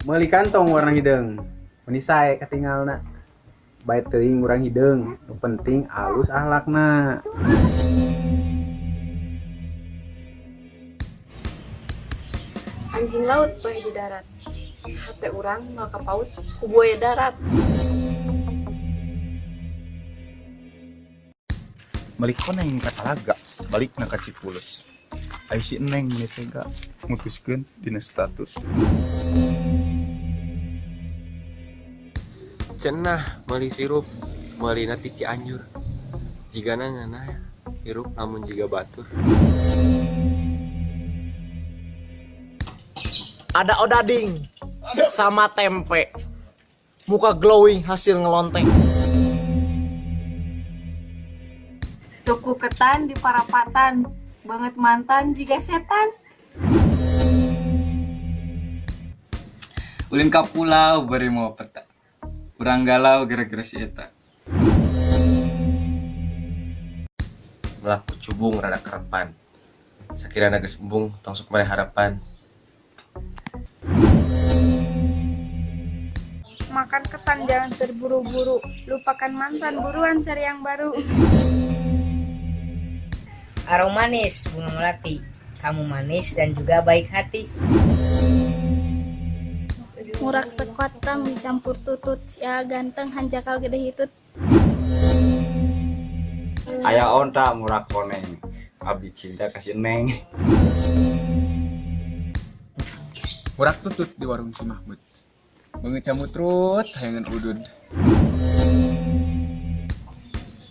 Meuli kantong warna hideung. Meni sae katingalna. Bae teuing urang hideung, nu penting alus ahlakna. Anjing laut poe di darat. Hate urang moal kapaut ku buaya darat. Balik koneng ka talaga, balikna ka Cipulus. Ai si Neng meni tega mutuskeun dina status. Cenah meuli sirup, meulina ti Cianjur. Jigana ngeunah hirup lamun jiga batur. Ada odading sama tempe. Muka glowing hasil ngelonteng. Tuku ketan di parapatan, banget mantan jiga setan. Ulin ka pulau bari mawa peta. Urang galau gara-gara si eta. Melak kucubung rada kerepan. Sakirana geus embung tong sok mere harapan. Makan ketan jangan terburu-buru, lupakan mantan buruan cari yang baru. Arum manis bunga melati, kamu manis dan juga baik hati. Murak sekoteng dicampur tutut, sia ganteng hanjakal gede hitut. Aya onta murak koneng, abdi cinta kasih neng. Murak tutut di warung si Mahmud. Beungeut camutrut hayangan udud.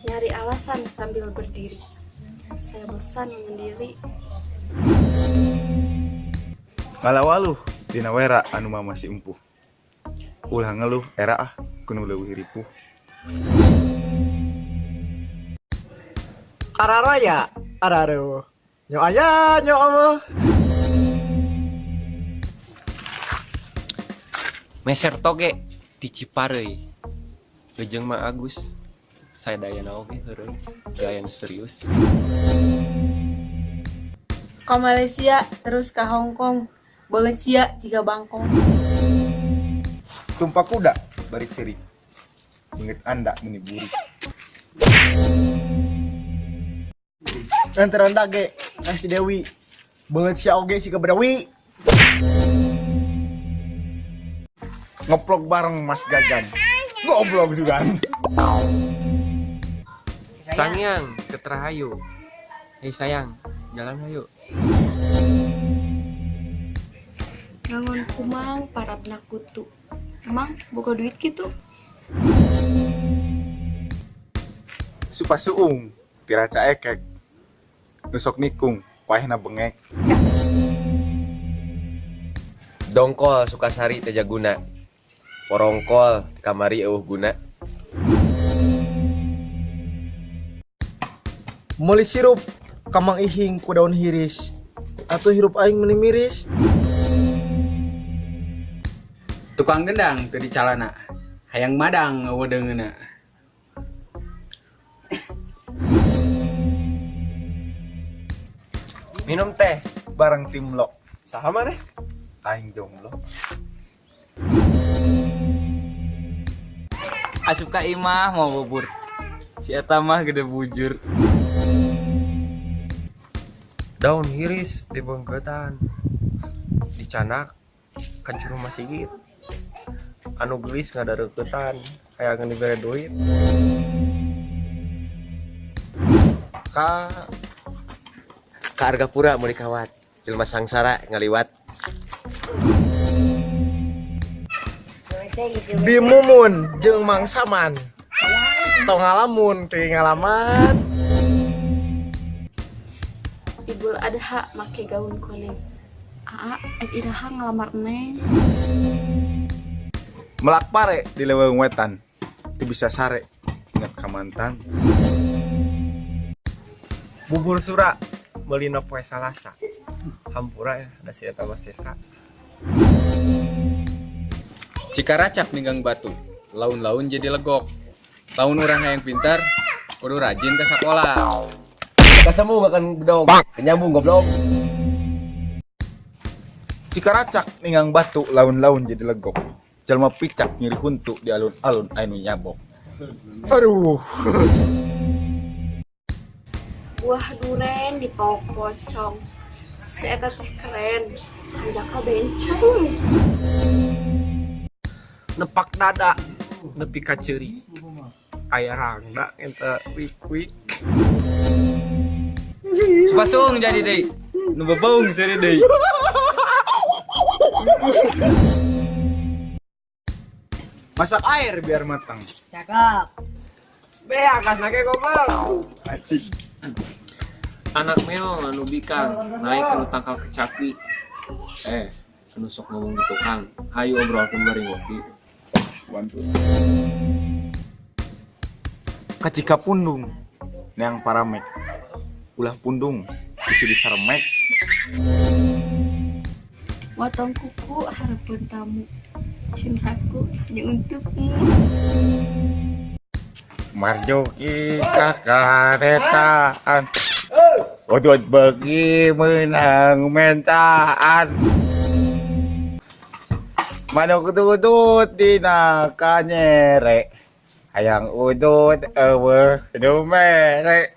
Nyari alasan sambil berdiri. Saya bosan menyendiri. Ngalawaluh dina wera anu mah masih empuh. Ulah ngeluh era ah ku nu leuwih ripuh. Araraya, arareueuh. Nyo aya, nyo eueuh. Meser toge ti Cipareuy. Leujeung Mang Agus. Sadayana oge heureuy, gaya nu serius. Ka Malaysia terus ka Hong Kong. Beungeut sia jiga bangkong. Tumpak kuda bari ceurik. Beungeut anda meni burik. Lantaran dage ka si Dewi. Beungeut sia oge siga badawi. Ngeplok bareng Mas Gagan. Goblok sugan. Sangyang ke Terahayu. Hei sayang, jalan hayu. Ngangon kumang parabna kutu. Emang boga duit kitu? Supasuung tiraca ekek. Nu sok nikung paehna bengek. Dongkol Sukasari Tejaguna. Porongkol kamari eueuh guna. Meuli sirup ka Mang Ihing ku daun hiris. Atuh hirup aing meuni miris. Tukang gendang teu dicalana. Hayang madang eueuh deungeunna. Minum teh bareng tim lo. Saha maneh? Aing jomblo. Asup ka imah mau bubur. Si eta mah gede bujur. Daun hiris di beungkeutan. Dicanak ka juru masigit. Anu geulis ngadareuketan hayangan dibere duit. Ka Ka Argapura meuli kawat. Jelema sangsara ngaliwat. Bimumun jeung Mang Saman. Tong ngalamun teu ngalaman. Idul Adha make gaun koneng. Aa, ek iraha ngalamar neng. Melak pare di leuweung wetan. Teu bisa sare ingat ka mantan. Bubur sura meulina poe Salasa. Hampura ya da si eta mah sesa. Cikaracak ninggang batu, laun-laun jadi legok. Lamun urang hayang pintar, kudu rajin ka sakola. Kasemu makan bedog, kenyambung goblok. Cikaracak ninggang batu, laun-laun jadi legok. Jalma picak nyeri huntu, di alun-alun anu nyabok. Aduh. Buah duren dipaok pocong. Si eta teh keren. Hanjakal bencong. Nepak dada nepi ka ceurik. Aya rangda eta wik wik. Supasung jadi deui. Nu bebeung seuri deui. Masak air biar matang. Cakep. Bea kasake goblok. Anak meong anu bikang naik ke tangkal kecapi. Anu sok ngomong di tukang, hayu obrolkeun bari ngopi. Kacika pundung neang paramek. Ulah pundung bisi disaremek. Motong kuku hareupeun tamu. Cintaku hanya untukmu. Marjoki kakaretaan. Odot bagi menang mentaan. Manuk udut dina kanyere. Hayang udut eueuh nu mere.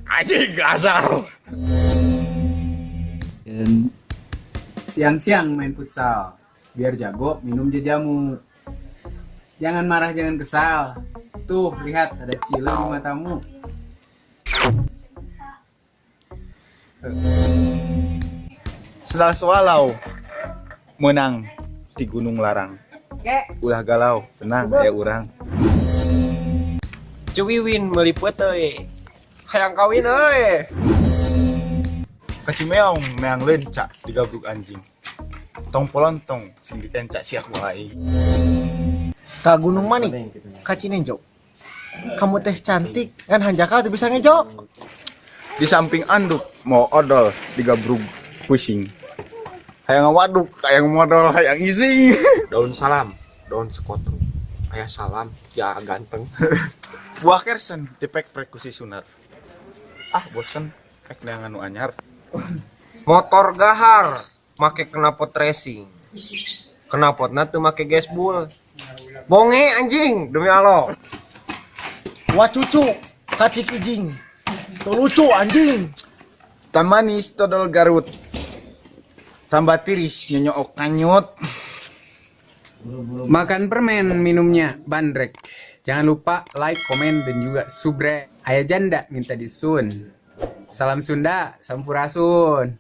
Anjing asal. Siang-siang main futsal, biar jago minum jajamu. Jangan marah, jangan kesal. Tuh, lihat ada cile di matamu. Sendal Swallow menang di Gunung Larang. Ulah galau, tenang ya urang. Cuwiwin meuli peuteuy. Hayang kawin euy. Kacimeong meang lencak digabruk anjing. Tong polontong sing ditenca sia ku aing. Ka Gunung Manik, ka Cinenjo. Kamu teh cantik, kan hanjakal tuh bisa ngejo. Di samping anduk mau odol digabruk pusing. Hayang waduk, hayang modol, hayang ising. Daun salam, daun sekoteng. Aya salam, ya ganteng. Buah kersen dipek-prek ku si Sunar. Ah bosen, rek neangan nu anyar. Motor gahar, make knalpot racing. Knalpotna teu make gasbul. Bonge anjing, demi Allah. Wah cucu, kacik ijing. Tuh lucu anjing. Tamanis dodol Garut. Tambah tiris nyonyok kanyut. Makan permen, minumnya bandrek. Jangan lupa like, komen, dan juga subrek. Ayah janda minta disun. Salam Sunda, Sampurasun.